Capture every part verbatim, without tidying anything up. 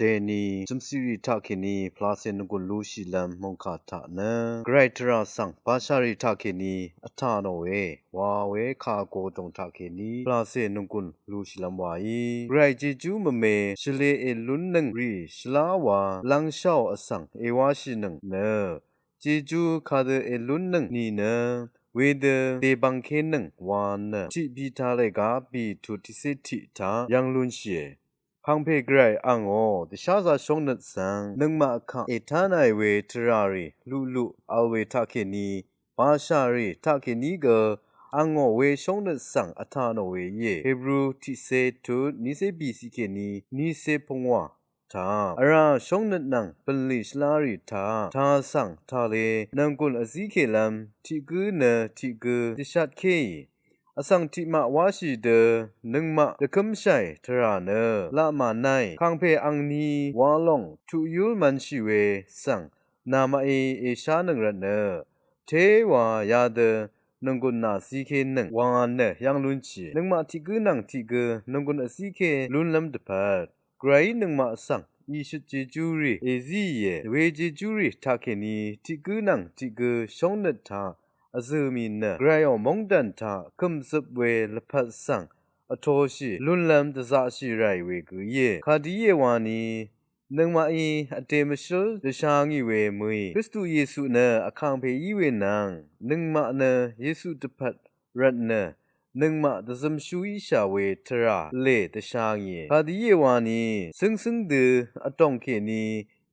dèní jø̀msìrì taqkèní pvlacè nònggùn lúshìlv́m mòngkà taq nø gvray tvrà svng bashàrì taqkèní vtà nò we wa we kà gòdòng taqkèní pvlacè nònggùn lúshìlv́m waí gvray jejú mvme shvlē èlúnnøng rì shvlá wa lv́ngshàò vsvng èwáshìnøng nø jejú kadø èlúnnøng nìnø wedø dèbvngkénøng wa nø tiq Pita lèga bì tut tiqcé tiq taq yv́ng lúnshìe. Kàngpè gvray angò dvsházā shóngnøt svng nøngmaq kaq ètánàì we tvràrì luqluq vl we taqkèní bashàrì taqkèní gø angò we shóngnøt svng vtà nò we íe. Hebru tiqcé tut nícé bìciq kèní nícé pungwà taq vrá shóngnøt nvng bv̀nlì shvlárì taq taq svng taqlé nònggùn vzíkèlv́m tiq gǿ nø tiq gǿ dvshatkéì. Vsvng tiqmaq wáshì dø nøngmaq dvkǿmshàì tvrà nø laq mànáì kàngpè angní wa lòng tuq yúl mv̄nshì we svng namaqí èshánøng rvtnø téwa yadø nònggùn nàzíkénøng wa nø yv́ng lúnshì. Nøngmaq tiq gǿ nvng tiq gǿ nònggùn vzíké lúnlv́m dvpvt gvrayí nøngmaq svng ìshøt jejúrì èzíìe. We jejúrì taqkèní tiq gǿ nvng tiq gǿ shóngnøt taq vzø̀ mì nø gvrayò móngdàn taq kø̀mzøp we lvpat svng vtōshì lúnlv́m dvzaqshì ràì we gø íe. Kadø íe wani nøngmaqí vdè mvshǿl dvsha ngì we mø̀í Kristu Yesu nø vkàngpè í we nvng nøngmaq nø Yesu dvpvt rvtnø nøngmaq dvzømshú íshà we tvrà lè dvsha ngìe. Kadø íe wani cǿngcǿng dø vdòng kèní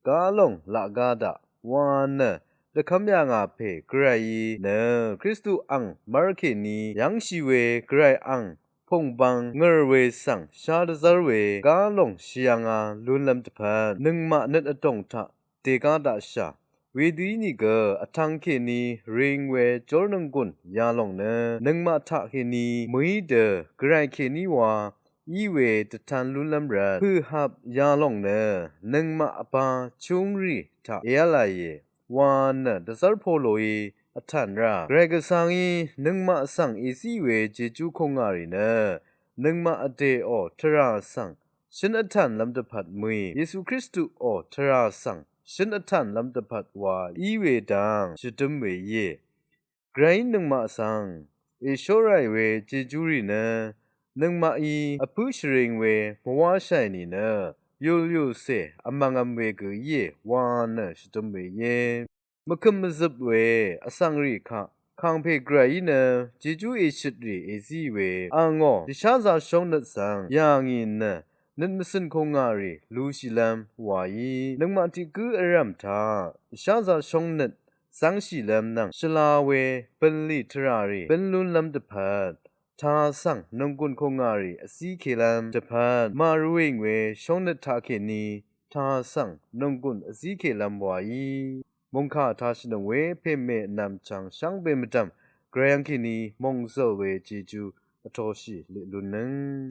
gá lòng laq gá daq wa nø dvkv́m yà ngà pè gvrayí nø Kristu ang mv́r kèní yv́ngshì we gvray ang pùngbvng ngø̀r we svng shá dvzv́r we gá lòng shvyv̄ngá lúnlv́m dvpvt nøngmaq nøt vdòng taq dègá daqshà. Wedø ínìgø vtvng kèní ring we jórnònggùn yalòng nø nøngmaq taqkèní mø̀í dø gvray kèní wa í we dvtan lúnlv́m rvt pø̀hap yalòng nø nøngmaq vbā chúngrì taq èv́lāìe wa nø dvzv́r Poloí vtàn rá. Gvray gvsvngí nøngmaq svng èzí we jejú kùngà rì nø nøngmaq vdèò tvrà svng shǿn vtànlv́m dvpvt mø̀í Yesu Kristuò tvrà svng shǿn vtànlv́m dvpvt wa í we dang shvdǿm we íe. Gvrayí nøngmaq svng èshó ràì we jejúrì nø nøngmaqí vpǿ shvring we mvwáshàì nìnø yùlyùcè vmvngvm we gø íe wa nø shvdǿm we íe. Mvkø̀m mvzøp we vsvng rì kaq kàngpè gvrayí nø jejú èshøtrì èzí we angò dvsházā shóngnøt svng yà ngì nø nøt mvcø̀n kùngà rì lushìlv́m waí nøngmaq tiq gǿ vrv̀m taq dvsházā shóngnøt zv́ngshìlv́m nvng shvla we bø̀nlì tvrà rì bǿn lúnlv́m dvpvt taq svng nònggùn kùngà rì vzíkelv́m dvpvt màrúìng we shóngnøt taqkèní taq svng nònggùn vzíkelv́m waí mòngkà tashìnøng we pèmè vnvm chvng shvngbe mvdv̀m gvray yv́ng kèní mòngzø̀l we jejú vtōshì lèlunnøng